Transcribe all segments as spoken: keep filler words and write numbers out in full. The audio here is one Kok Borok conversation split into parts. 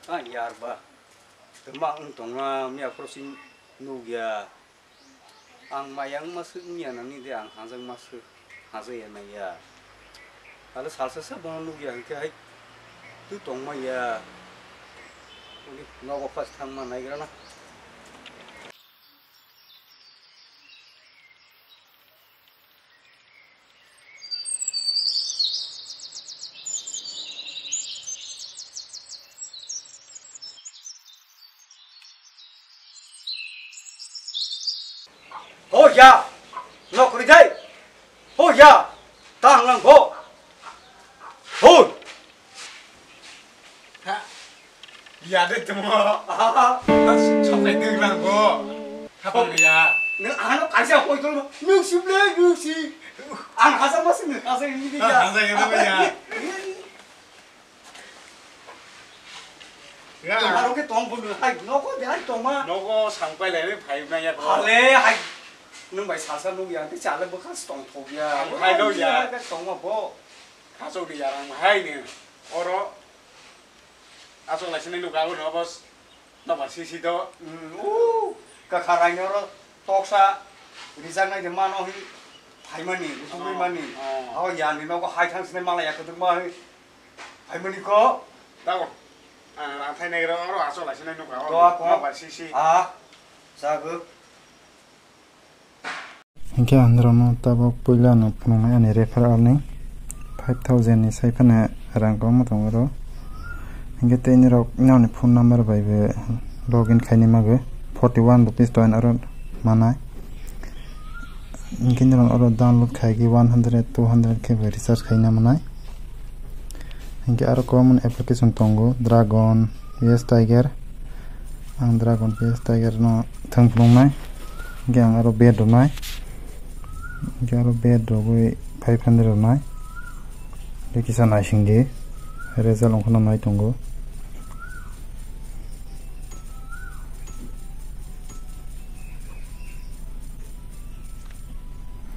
Ah, yar ba. Tongma wng tongma miya khoroksa nukya. Ang maya wngma swk wngya nani de, ang hajak ma swk hajak ya naiya. Alo salsa se bono nukya hwnkhe hai twi tongma ya. Uni nogo first thangma naigra na. Ho ya, no kuri dai. Ho ya, tang lang bo. Ho. Ha. Ya de temo. Aha. Sok nai ding lang bo. Khapang ya. Nang ano kaisa koi tol, nang si ble, nang si. Ang hasa mas nang hasa ini dia. Hasa ini ya. Ya. Tong aro ke tong bulu hai, nogo de hai tongma. Nogo sangpai lai phai na ya ko. Hale hai. Nang bai sasa nung ya, te chale bwkha tong thok ya. Ang hai do ya. Tongma bo. Khachok ni ya rang hai ni. Oro. Achok lai sini luka abo no bos. Nobar sisi do. Hmm, uh, kakharai oro toksa rijak nai de mano hi phaimani, utugwi mani. Oh. Aw yani nogo hai thang sini mala ya kutuk ma hi phaimani ko. Tago. Ah, rang thai nai ro oro achok lai sini nukha. Do ko. Nobar sisi. Ah, jago. Hinkhe ang norokno tabuk puila no phunuknai ani referral ni five thousand ni sai phano rang kwbangma tongo oro. Hinkhe tei norok nini phone number bai bo login khainai mago forty one rupees toin aro manai. Hinkhe norok oro download khaigwi one hundred, two hundred khe bo recharge khaina manai. Hinkhe aro kwbangma application tongo, Dragon, P S Tiger. Ang Dragon P S Tiger no thang phunuknai. Hinkhe ang aro bet rwnai. Hinkhe aro bet rwgwi five hundred rwnai. Hinkhe kisa naisingdi. Result wngkhano nai tongo.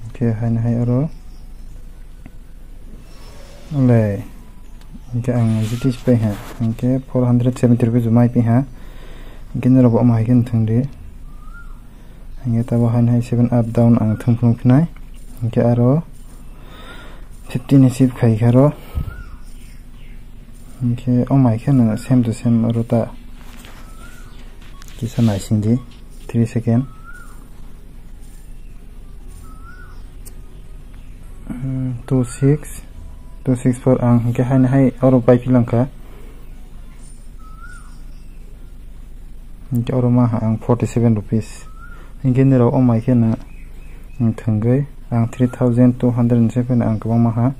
Hinkhe haino hai aro. Ole, hinkhe ang G T S pai ha, hinkhe four hundred seventy rupees mai pi ha, hinkhe norok bo omo hai khe thwng di, hinkhe tabo haino hai seven up down ang thwng phunuk phinai, hinkhe aro fifty ni sip khai khe aro, hinkhe omo hai khe no same to same aro ta kisa naising di, three second. Hmm, two six, two six four ang hinkhe haino hai oro pai philangkha. Hinkhe oro maha ang forty seven rupees. Hinkhe nirok o mai kheno ang thwngwi ang three thousand two hundred ni se pheno ang kwbangma ha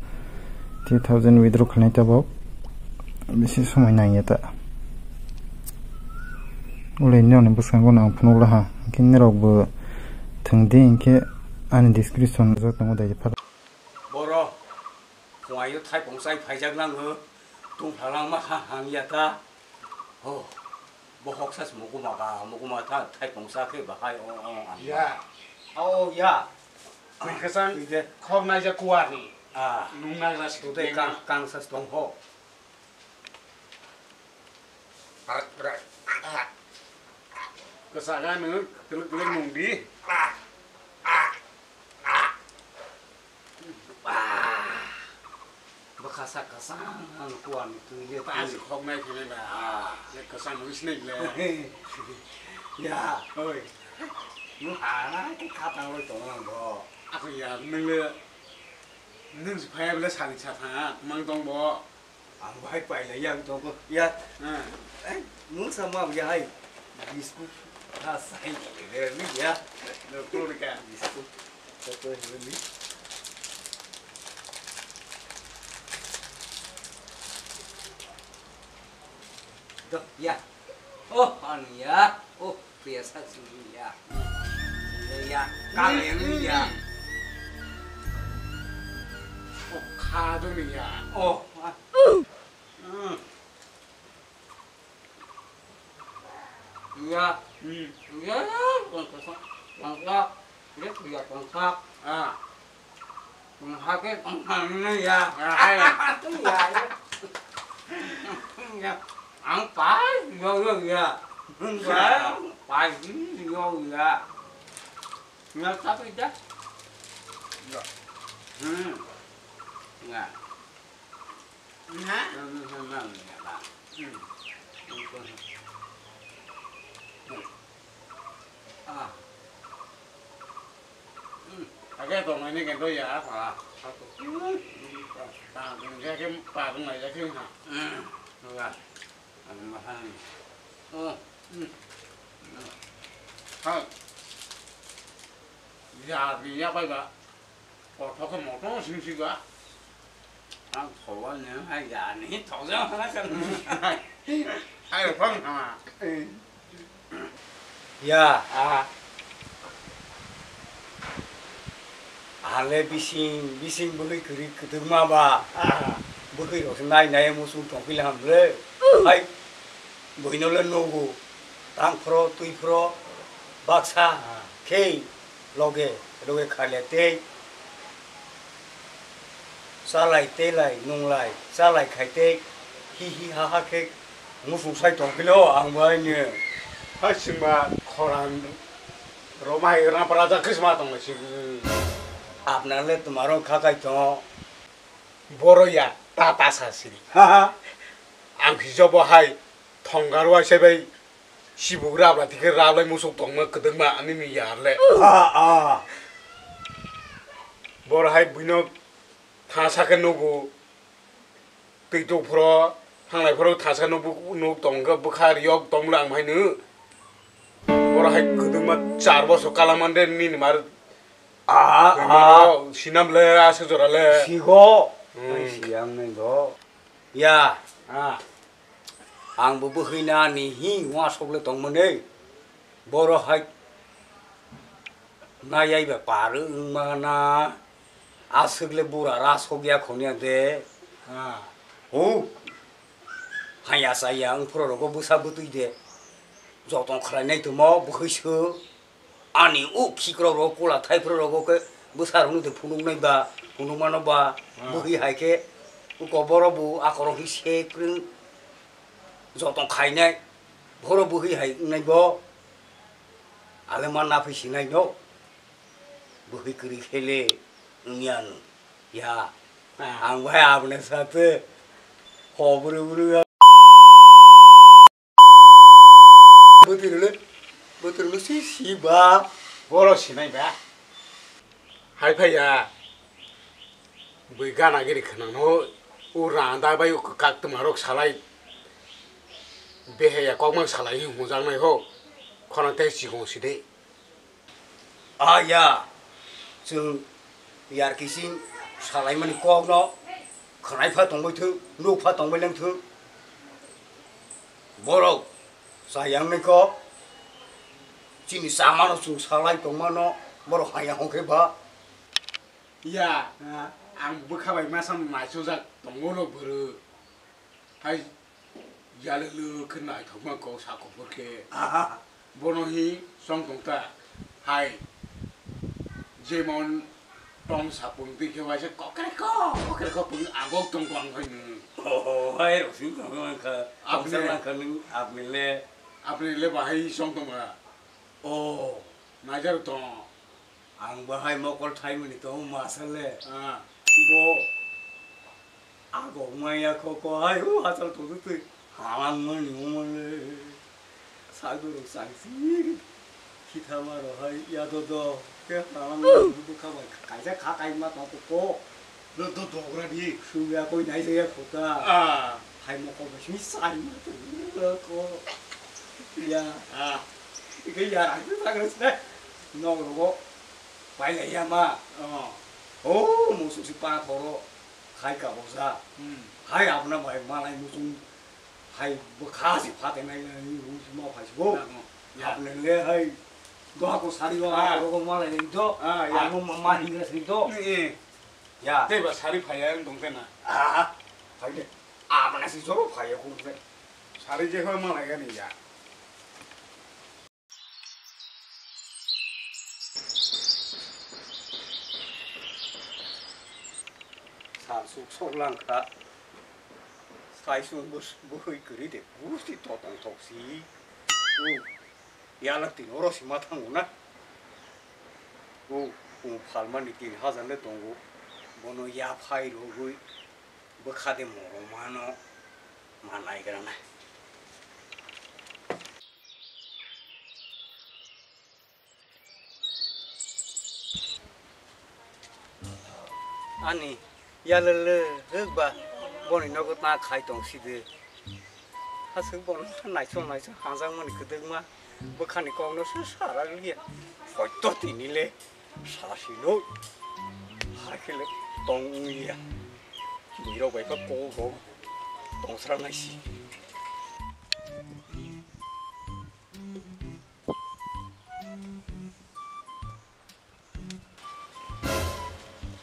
three thousand withdraw khlainai tabok. Bisi somoi nangya ta. Ulai nini bwskango no ang phunuk laha. Hinkhe nirok bo thwng di hinkhe ani description o tongo dai pha. Boro, phungaio thaipung chai phaijak nango. Tungpha langma ha hangya ta. Ho. Bo hoksa se mukuma ka, mukuma ta thaipung cha khe bahai o, o, ang. Ya. O, ya. Twi kwchang khok naijak kuarni. Ah. Nung nagra se. Tei kang, kang sa tong ho. Kwchak ano twlwk twlwk nung di. Bwkha sak kwchang ang kuarni twi le twi. Khok nai phai na. Ah. Le kwchang nung sinai le. Ya. Oi. Nung ha na khe kha tang roi tong ang bo. Ako ya nung le, nung si phai bele sani sa tha mang tong bo. Ang bai pai la yang tong bo. Ya. Ah. Eh, nung sa ma ya hai. Biscuit. Ha sai. Re ya. Lo ko ka. Biscuit. Do, ya. Oh, anu ya. Oh, biasa sini ya. Sini ya. Kalian ya. Oh, kado nih ya. Oh, ah. Hmm. Iya. Hmm. Iya, iya, tongsa, tongsa. Iya, iya, tongsa. Ah. Tongsa ke, tongsa ini ya. Ah, iya. Iya, iya. Iya. Ang pai yo yo ya. Ang pai yo ya. Nga tapi dah. Ya. Hmm. Nga. Nga. Nga, nga, nga, nga, nga. Hmm. Ah. Hmm. Ake tongmani kento ya, pala. Hmm. Ta, kento ya, ke pa, kento ya, ke ha. Hmm. Nga. Ang mahal. Oh. Hmm. Hmm. Hai. Ya, ya, pai ba. Kothok khe moto sing si ba. Ang thogo neng hai ya ni thogo na kan. Hai, phang ha. Ya, ah. Ale bising, bising bwrwi kwrwi kwtwma ba. Ah, bwrwi rok nai nai musu tongpila hamle. Hai, bwino le nogo. Tang phro, twi phro, baksa, ah, khe. Loge, loge khaile tei chalai, telai, nunglai, chalai khai tei hi hi ha ha khe muchung sai tong philo ang bai ni. Ha singba khorang romai rang para ja khisma tong lai sing. Apna le tumaro kha kai tong. Boro ya ta ta sa siri. Ha ha. Ang hijobo hai thonggar wai sai bai. Sibuk rabla tikhe rablai musuk tongma kwdwkma ani ni yar le. Ah, ah. Boro hai buino thasa khe nugo. Twi tuk phro, thanglai phro thasa nuk nuk tong khe bwkha riyok tong bwla ang hai nu. Boro hai kwdwkma char bosor kala man de nini mar. Ah, ah. Sinam le aswk jora le. Sigo. Hmm. Ai siyang nai go. Ya. Ah. Ang bo bwkhwina ni hi uasok le tongmani. Boro hai nayai ba par wngmana. Aswk le bura rasok ya khoniya de. Ah. Hu. Haya saya wngphro rogo bwsa bwtwi de. Joto khlai nai tumo bwkhwi sw. Ani o khikrok rok, kola thaiphro rogo khe bwsa rokno de phunuknai ba, phunukmano ba, ah, bwhi hai khe uko boro bo akorok hi se kwrwng joto khainai, boro bwhi hai wngnai bo, ale ma naphi sinai no, bwhi kwrwi khe le wngya no, ya, ah, ang bai aboni sate, ho bwrwi bwrwi. Bwtwirwle, bwtwirwle si si ba. Boro sinai ba. Hai phai ya. Bwi gana giri khwnang no. U randa bai u kak tuma rok salai. Behe ya kok mang salai hi hujak nai ho. Khona tei chikon si de. Ah, ya, chwng yar kising salaimani kokno khwnai pha tongbai thung, nuk pha tongbai lang thung. Borok chayang nai kok, chini chamano chwng salai tongmano borok haya hongkhe ba. Ya, ah, ang bwkha bai masa naichojak tongo no bwrwi. Hai yalwlwk khe naithokma kok sa kuphur khe. Aha. Bono hi chong tong ta. Hai jemon tong sapung twi khe waisa kokre kok, kokre kok pung agok tong tong hai nung. Oh, hai rosing tong tong kha. Apni, tong sa lang kha nung, apni le. Apni le bahai chong tong ba. Oh. Najar tong. Ang bahai mokol thaimani tongo masa le. Ah. Bo agok maya kho kho hai hu hachal tongtwi twi halangmani omo le. Sagurung sangsi khithama rohai yadodo khe halangmani bwkha bai kaisa kha kaima tongkho. Lo do dogra di. Suya koi nai jaya kho ta. Ah. Hai mokol bai simi sai ma tongkho. Ya. Ah. Ike ya rang tu sagra sne. Nok rogo. Pailaiya ma. Oh. Oh, musuk si pa thoro. Khai ka bosa. Hmm. Hai abna bai malai musung. Hai bwkha si phate nai nai ni hu si ma phai si bo. Na, no. Ya. Abna le hai. Doha ko sari wa. Ah. Ko malai ni do. Ah, ya. Amo ma, ma hingra si do. Ni, eh. Ya. Tei ba sari phai ya dong te na. Ah. Phai de. Abna si joro phai ya ko. Sari je ho malai ga ni ya. Sal suk sok lang kha. Kaisung bus-, buhui kwrwi de, busti totong tok si. O, yalak tin oro si ma thango na. O, o phalmani tin hajar le tongo. Bono yaphai rogwi bwkha de moromano ma naigra na. Ani yalele hwkba boni nogo ta khai tong sidi. Haswk bono naisong naisong hanjakmani kwdwkma bwkhani kokno se sara liya. Hoito tinile sasino hakhele tong wngya. Buirok bai kha kok rok tongsra naisi.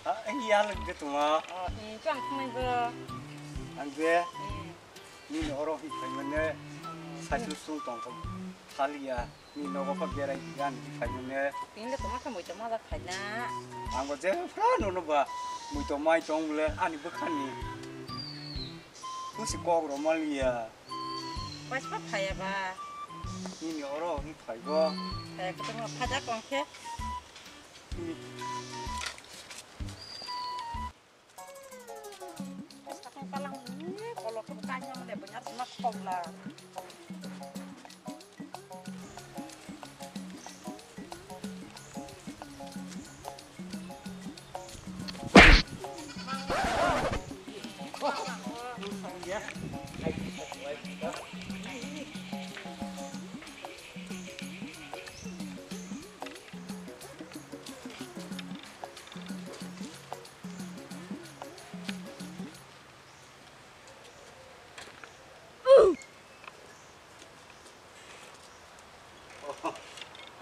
Ah, eh, iya, lagi tu, Ma. Oh, eh, itu ang kumai, bro. Ang gue, Hmm. Nini oro hi khai mene, Hmm. Sai su sung tong tong. Thali ya, ni nogo pa berai gan hi khai mene. Ini le toma khamoi toma da khai na. Ang bo je, ha, no, no ba. Mui to mai tong bole, ani bwkhani. Kusi kok ro maliya. Paispa phaya ba. Nini oro hi phaibo. Phaya khe tongma phaja kong khe. Paispa kong kalang ni kolok khe kaisa mole bunya tongma khogla.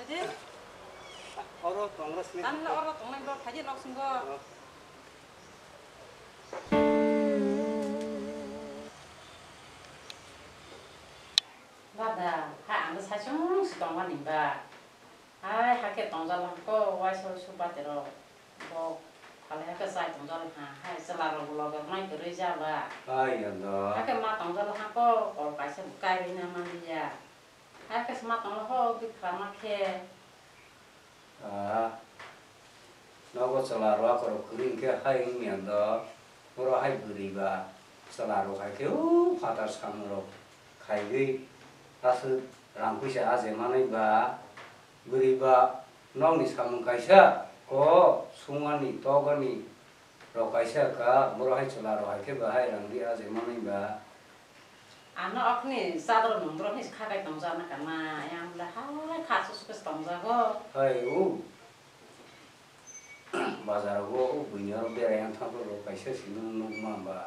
Adi? Oro tongra sini. Tanla oro tongnai bro, phaji nok singo. Oh. Dada, ha ang saichung si tongma ni ba. Hai, hakhe tongjal hangko, waisa waisa bate rok. Bo, halai hakhe chai tongjal ha, hai, chwla rok bo loge mai kwrwi jaba. Hai, yanda. Hakhe ma tongjal hangko, kol kaisa bo kairwi na manliya. Hakhe se ma tongla ho, bikha ma khe. Ah, nogo chwla rok akorok kwrwi hwnkhe hai wngya do, oro hai bwrwi ba chwla rok hai khe o phatar samung rok khaiwi aswk rang puisa aje manwi ba, bwrwi ba nokni samung kaisa ko sungani tokani rok kaisa ka, boro hai chwla rok hai khe bahai rang ri aje manwi ba. Ano okni chador nungdro hwnwi kha kai tongjakna kana, yang bole hai kha susu khe tongjago. Hai o. Bazar o o buini oro berai yang thangkhe rok kaisa simi nukma ba.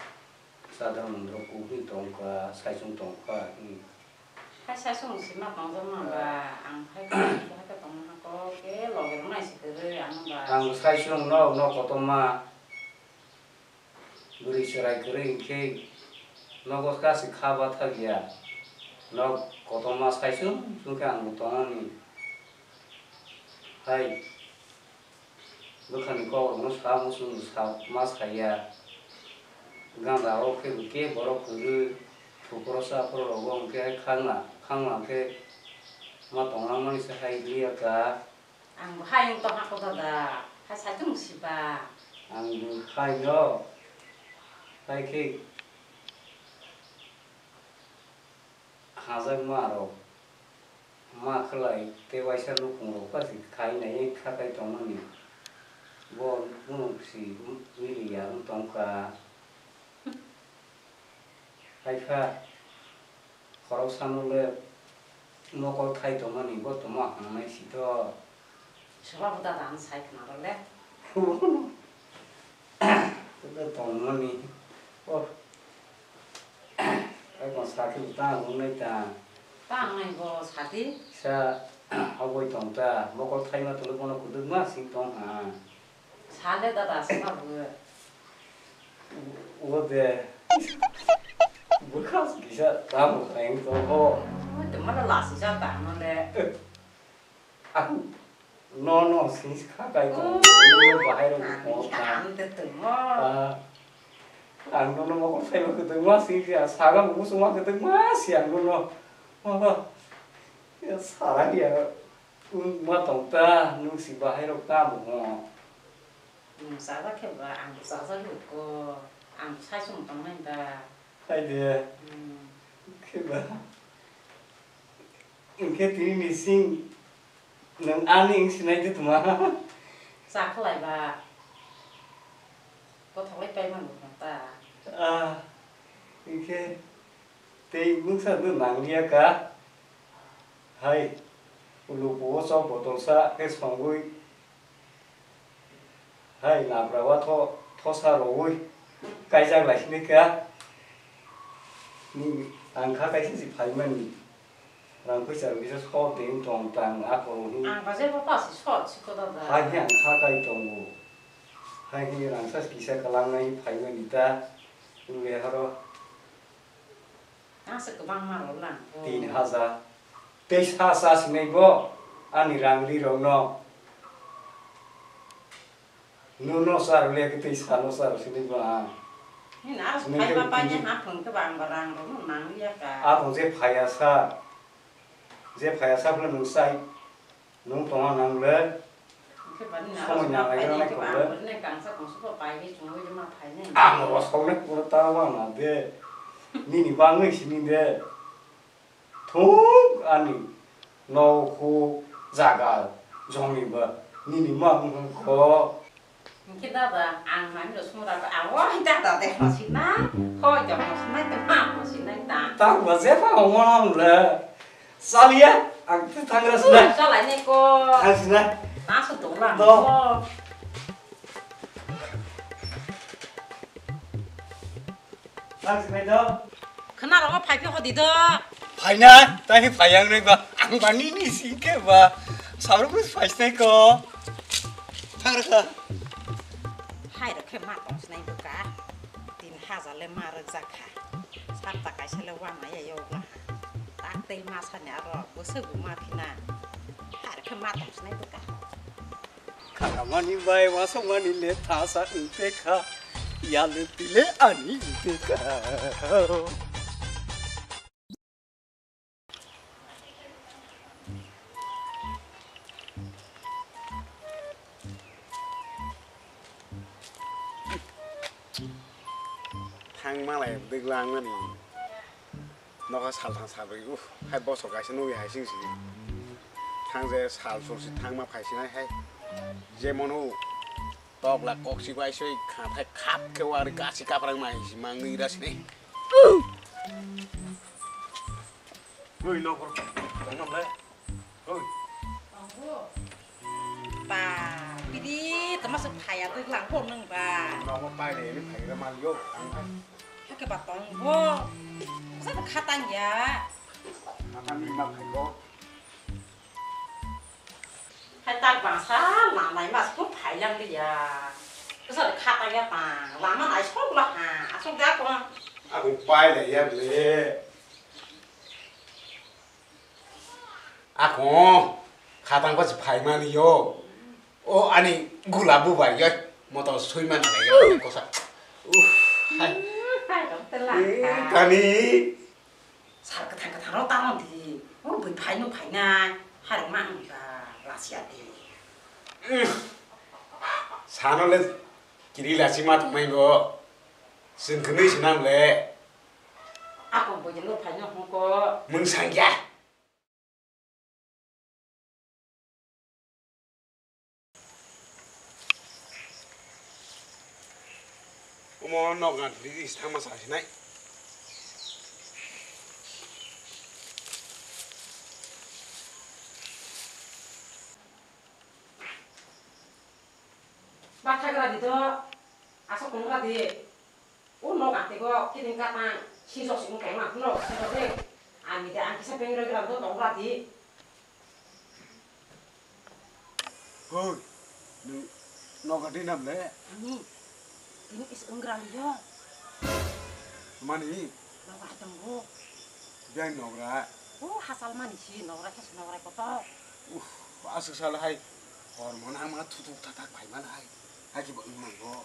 Chador nungdro kuk hwnwi tongkha, saichung tongkha hwnwi. Hai saichung sima tongjakma ba, ang hai kha susu hai khe tongma kok khe loge rok nai se kwrwi ano ba. Ang saichung no, no kotorma. Bwrwi chwrai kwrwi hwnkhe nogo kasi kha bathakya. Nok kotorma saichung chungkhe ang bo tongmani. Hai bwkhani kokrokno sa muchungno sa ma saya. Ganda o khe bo khe borok kwrwi thupro chaphro rogo hwnkhe hai khangna khangna khe ma tongnangmani se hai liya kha. Ang bo hai wng tong hako dada, hai saichung siba. Ang bo hai no, hai khe hajakma rok ma khlai tei waisa nukhung rok pasi khai nai kha kai tongmani. Bo mwnung si wngya wng tong kha. Hai kha, khoroksa no le mokol khai tongmani, bo tongma hamnai si to. Soba bo dada ang sai khna rw le. Tongmani, oh, ai kon sakhi bo ta wngnai ta. Ta wngnai bo sadi. Sa, aboi tong ta, mokol khai ma tolo bono kuduk ma sing tong ha. Sale dada sima bw. O de. Bwkha kisa tamo khaing tongo. Tuma la lasi ja tamo le. Ang no no sing kha kai tongo. Bahai rok mo ta. Ang te tuma. Ang nono mokol phaima kwtwma singkha, saga bo muchungma kwtwma si ang nono. Mama, ya sara ya, wngma tong ta, nwng si bahai rok ta bo mo. Nwng chajak khe ba, ang bo chajak rwkho, ang bo saichung tongnai ba. Hai de. Hmm. Khe ba. Hwnkhe tini ni sing nwng ani wng sinai de tuma. Cha khlai ba. Bothok lai pai man bo ta. Ah, hwnkhe tei bwngsa no nang liya ka. Hai, luku o chok botol sa khe songwi. Hai, labra wa tho, thosa rogwi kaijak lai sini kha. Ni ang kha kaisa si phaimani. Rang phaisa rok kisa sok de wng tong tang ako rok ni. Ang ba jebo ta si sok si ko da da. Hai ni ang kha kai tongo. Hai ni rang sa kisa kalang nai phaimani ta. Ule haro. Ang se kwbangma rw lang. Tin hajar. Tei sa sa sinai bo ani rang ri rok no. No no sa rw le tei sa no sa rw sinai bo ang. Nini aro sinai phai ba khe pai tini ha phung khe ba ang ba rang rok no nang liya ka. Aphung je phaya sa. Je phaya sa phano nwng sai. Nwng tongma nang le. Hwnkhe bani na somoi nang lai nai kok le. Ang bwrwi nai kangsa kongsa bo pai ri chungwi rwma phainai. Ang rosok nai pura ta wang na de. Nini bangwi sini de. Thung ani nogo jaga jongni ba nini ma wng kho. Hwnkhe dada, ang manwi rw swngra kha, abo hai dada de hosinai, hoi de hosinai, de ma hosinai ta. Ta ba je pha omo le. Chaliya, ang tu thangra sina. Chalai ne ko. Thang sina. Ta so dong la. Do. Thang sina do. Khna rogo phai phi hodi do. Phaina, tai phai ang nai ba. Ang ba nini sing khe ba. Sabrok phai sinai ko. Thang ra kha. Hai rok khe ma tong sinai bo ka. Tin hajar le ma rwk jak kha. Sapta kaisa le wang ya yo bla. Tak tei ma sani aro bwswk bo ma phina. Hai rok khe ma tong sinai bo ka. Kharamani bai wasokmani le thasa wngte kha. Yale tile ani wngte kha. Thang malai bwdwk langmani. Nokha salthang salbrwi, uff, hai bosor kaisa nugwi hai sing sini. Thang je sal sulsi thangma phaisinai hai. Jemon o tokla koksi bai soi khathai khap khe wari gasi kaprang mai si mangwi ra sini. Ui, nokor tongma ble. Oi. Ba, bidi tama se phaya twi lang bo nung ba. Nokma pai le ni phai ra mal yo. Hake ba tong bo. Sa ta khatang ya. Mata ni ma phai bo. Hai tak bangsa lang nai mas ko phai lang li ya. Sa ta khatang ya ta. Lama nai sok la ha. Asok da ko. Aku pai le ya le. Ako, khatang ko si phaimani yo. O ani gula bubai yo. Moto suimani yo kosa. Uff, hai. Hai, dong te lang. Eh, kani. Sal kathang kathang ro tamo di. O bui phai no phai nai. Hai ma ang ba lasia di. Sano le kiri lasi ma tongmai bo. Sing khnui sinam le. Ako bui no phai no hung ko. Mung sangya. Omo nok ngan thwi thangma sa sinai. Ba thagra di do, asok tongra di. O nok atego kiting katang sijok si wng tongma phano sijok de. Ang de ang kisa beng roi gram do tong ra di. Hoi, nwng nok ati nam le? Ani, tini is wng gra liyo. Mani? Nok atong go. Beng nok ra. O hasal mani si nok ra khe nok ra koto. Uff, aswk sal hai. Hor mon ang ma thutuk thatak phai man hai. Hai ki bo wng man go.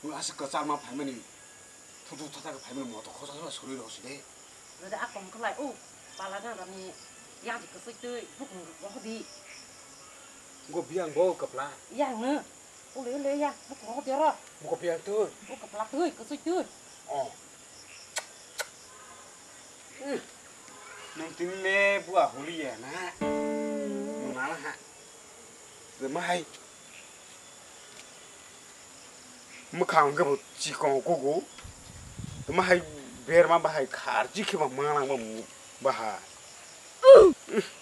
Nwng aswk kwchangma phaimani, thuthu thatha khe phaimani moto khosa khosa suri rw si de. Rwda a kong khlai, o pala na rani yang di kwsui twi bukung rohdi. Go biyang bo kwpla. Yang no. Ule ule ya, bukung rohdi ro. Buko biyang twi. Bukung kwpla twi, kwsui twi. Oh. Nwng tini le bua holi ya na. Nwng nala ha. Tama hai. Mwkhang khe bo chikon kugo. Tama hai berma bahai kharchi khe ba manang ba mu baha.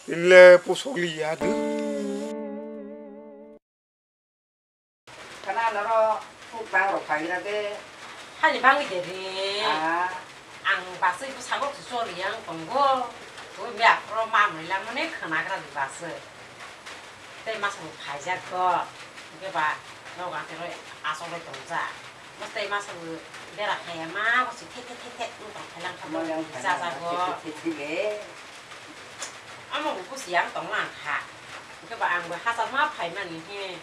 Tini le pusok li ya du. Khana norok kuk bang rok paina de. Hani bangwi de re. Ah. Ang basui bwskango se chori yang tongo. Twi me aphro ma mwnwi langmani khwnagra di basui. Tei masa bo phaijak do. Hwnkhe ba nogo ang tei roi asok roi tongjak. Bo tei masa bo bera khaiya ma bo se the the the the wng tong phailang kha bo chajago. Thik thik le. Amo bo busi yang tong lang kha. Hwnkhe ba ang bo hachal ma phaimani he.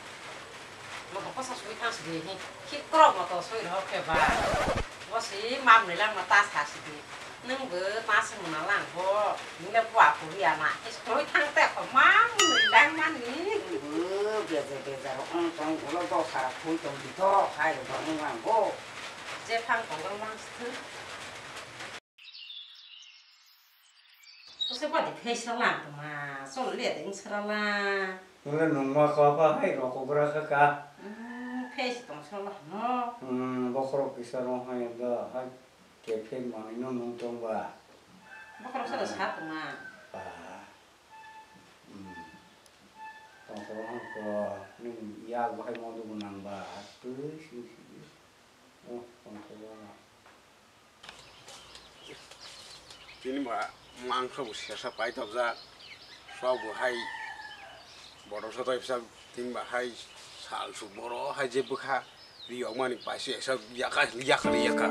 Moto kosa sui thang sidi hi, khikrok moto sui rw khe ba. Bo si mam ni lang ma ta sa sidi. Nwng bo ta se muna lang bo. Nile bo aku ri ana. Hi sui thang te ko mam ni lang mani. Bo beje beje ro ong tong ulo do sara khui tong di to hai ro ong lang bo. Je phang tong lang mang sthung. Kose badi phai sala tongma, cholo le de wng sala. Nole nungma kha pha hai roko bra kha ka. Hmm, phai si tong sala no. Hmm, bokhorok kisa rong hai da hai kephe manwi no nung tong ba. Bokhorok sala sa tongma. Ba. Hmm. Tong sala ko nung ya bahai mo du nang ba. Tui si si. Oh, tong sala. Tini ba mangso bo sesa paithokjak, sok bo hai bodo soto epsa tini ba hai salsu boro hai je bwkha riyokmani paise esa yaka yaka yaka.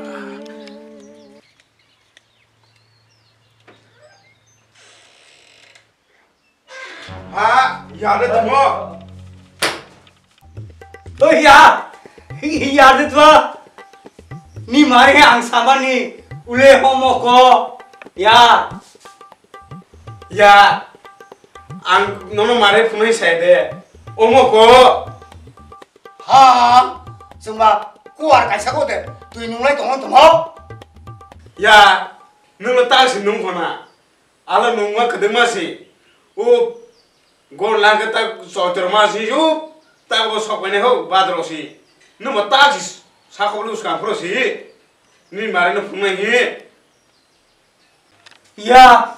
Ha, ya de tamo. Oi ya, ya de twa. Ni mari ang samani ule homo ko. Ya. Ya. Ang nono mare phunai sai de. Omo ko. Ha, sumba kuar kaisa ko de. Tui nunglai tongo tamo. Ya, nungla ta si nung kona. Ala nungma kwdwma si. O gol langkhe ta choitro ma si o ta bo sok painai ho badro si. Nungma ta si sakho lu skang phro si. Ni mare no phungnai hi. Ya.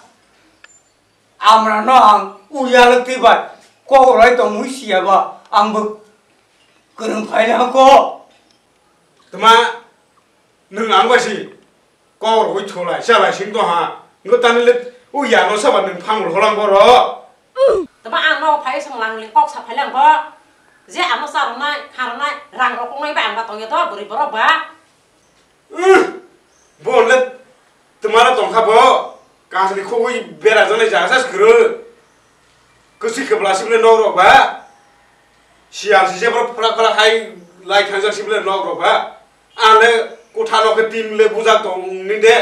Amra no ang uya le twi bai. Ko rai tong mui siya ba. Ang bo kwrwng phai na ko. Tma nwng ang bai si. Kok rwui thulai chalai sing tong ha. Wngkha tani le o yano saba nwng phangul holang borok. Tama ang nogo phai song lang ling kok sa phai lang bo. Je ano cha rwnai, kha rwnai, rang rok wngnai bai ang ba tong ya do bwrwi borok ba. Uh, bo le twmara tong kha bo. Kasni khogwi bera janai jaga sa kwrwi. Kwswi kwbla sibole nok rok ba. Siyal si jebro phlak phlak hai lai thangjak sibole nok rok ba. Ang le kotha no khe tin le bujak tong ni de.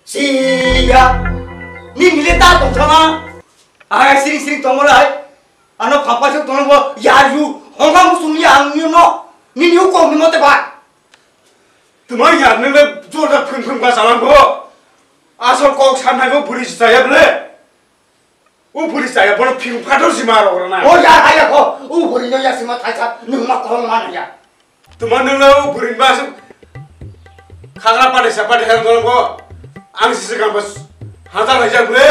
Siya. Ni ni le ta tong thana. Ai siri siri tong lai. Ano papa se tong bo ya yu. Hongma musung ya ang ni no. Ni ni ko ni mo te ba. Tuma ya ni le jor da phun phun ba salam bo. Asol kok san hai bo buri sa ya ble. O buri chaya bono phiyung phator si ma rok rana. O ya, ha ya ko. O buri no ya si ma thaisa, nwng ma kong ma na ya. Tuma nwng no o buri ba su khagra pade sa pade hel golong ko. Ang si se kam bas. Hajar hajar bre.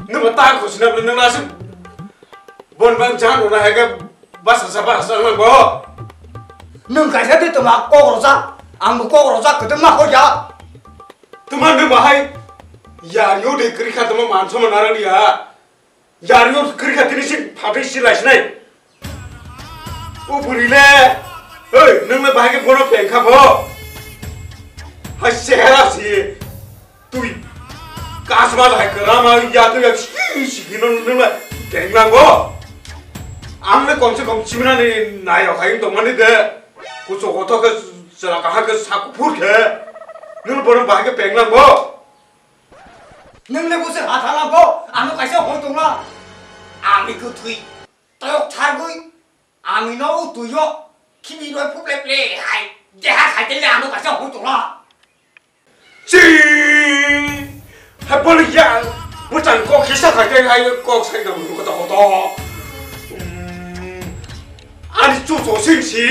Nwng ba ta ko sina bre nwng la su. Bon bang jan rona hega bas sa bas sa lang ko. Nwng kaisa de tuma kok roja. Ang bo kok roja kwtwng ma ko ya. Tuma nwng bahai yar yo de kwrwi kha tuma man soma narang ya. Yar yo kwrwi kha tini sing phatwi silai sinai. O buri le. Oi, nwng le bahai ke bono peng kha bo. Hai sehera si. Tui. Kasma hai kwrama ya tui ya si si kino nwng le peng lang bo. Ang le kom se kom chimna ni nai rok hai tongmani de. Kuchuk kotor khe chwla kaham khe sak kuphur khe. Nwng bono bahai khe penglang bo. Nwng le bwswk ha thala bo, ano kaisa hoi tongla. Ami kwthwi toyok thargwi, ami no utwi o khibi roi phuple ple hai deha khai tele ano kaisa hoi tongla. Ching! Hai bole ya, bwchang kok kisa khai tele hai kok sai na koto koto. Hmm. Ani chucho sing si.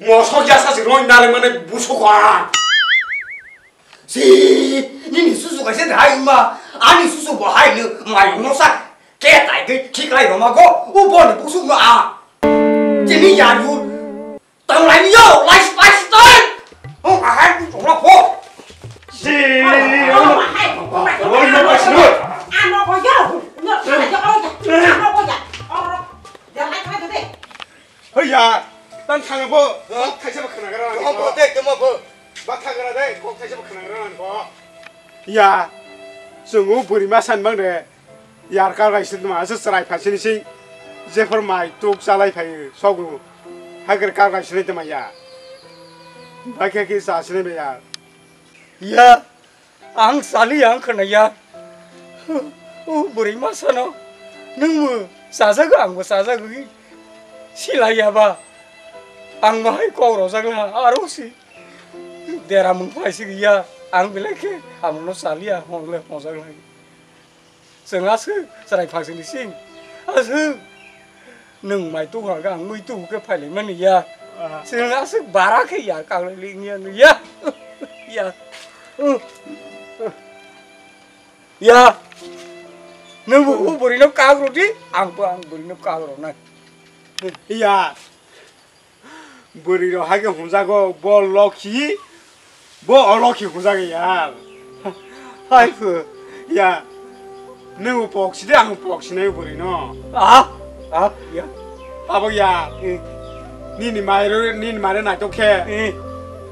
Mosok ya sa sing roi nare mane busuk ha. Si, nini susu kaisa dai ma, ani susu bo hai no mai no sa. Ke tai ke khiklai roma go, u bo ni busuk no a. Chini ya yu. Tang lai ni yo, lai spice tai. Oh, ahai ku chong la ho. Si, oh, oh, oh, oh, oh, oh, oh. Ano ko yo, no, ano ko yo, ano ko yo. Oh, ya lai ka de. Hoi ya, tang thang bo, kok thaisa bo khna gra. Tamo bo de, tamo bo. Ba thang gra de, kok thaisa bo khna gra ko. Ya, chwng o bwrwi ma san bang de. Yar kar gai sini ma se chwrai pha sini sing. Jephor mai tuk chalai phai sogu. Hager kar gai sini tama ya. Ba khe khe sa sini be ya. Ya, ang sali ang khna ya. O bwrwi ma sano. Nwng bo sajago, ang bo sajagwi. Silai ya ba. Ang bahai kok rojak la aro si. Dera mung phai si ya. Ang belai khe ang no sali ya hong le hong jak lai. Chwng aswk chwrai phangsini sing. Aswk nwng mai tubu hwnkhe ang mui tubu khe phailaimani ya. Ah. Chwng aswk bara khe ya kaklaili wngya nw ya. Ya. Ya. Nwng bo o bwrwino kak rw di, ang bo ang bwrwino kak rwnai. Ya. Bwrwi rok hai khe hwnjago, bo lokhi, bo olokhi hwnjago ya. Hai phu, ya. Nwng pok sidi, ang pok sinai bwrwi no. Ah, ah, ya. Abo ya. Eh. Nini mai ro, nini mai ro naitok khe. Eh.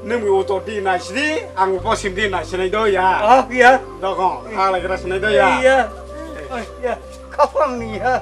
Nwng bo utor di nai sidi, ang bo posim di nai sinai do ya. Ah, ya. Dokon, eh, kha lai gra sinai do ya. Eh, ya. Eh, ya. Khapang ni ya.